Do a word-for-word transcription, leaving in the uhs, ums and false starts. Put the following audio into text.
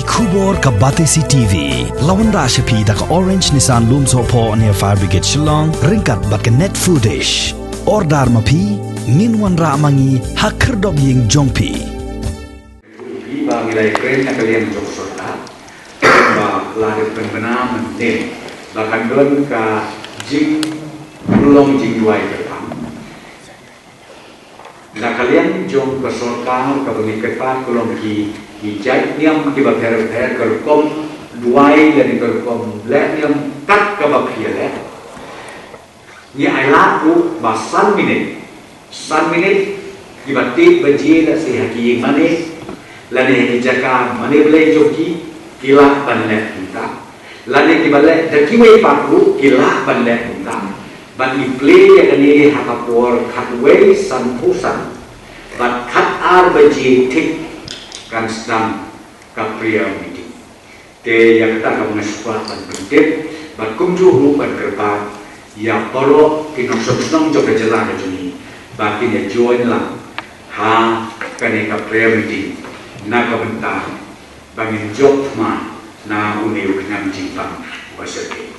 Khubor ka Batesi T V la wanrah sha phi da ka Orange Nissan Lumsohphoh near Fire Brigade Shillong ryngkat bad ka Net Foodish. Order ma phi, ngin wanrah ma ngi ha khyrdop ïing jong phi. Phi ba ngi la ïakren na ka liang jong sorkar ba la dep pynbna mynnin ba kan don ka jingpynlong jingduwai kyrpang. Na ka liang jong ka sorkar kaba ngi kyrpad ka long ki, ki jait niam kiba pher pher, ka rukom duwai lane ka rukom leh niam kat kaba pher leh. Ngi ailad ruh ba san minit, san minit kiba tied baje lehse ha ki ïing mane lane ha ki jaka mane blei jong ki, ki lah ban leh kumta. Lane kiba leh da kiwei pat ruh ki lah ban leh kumta. Bad ngi plie ïa kane ha ka por khatwei sanphew san bad khatar baje thik kan sdang ka prayer meeting. Te ïa kata ka nga sngewbha ban pyntip bad kumjuh ruh ban kyrpad ïa baroh ki nongshong shnong jong ka jylla ka jong ngi ba kin ïa join lang ha kane ka prayer meeting na ka bynta ba ngin jop thma na une u khñiang jingpang uba shyrkhei.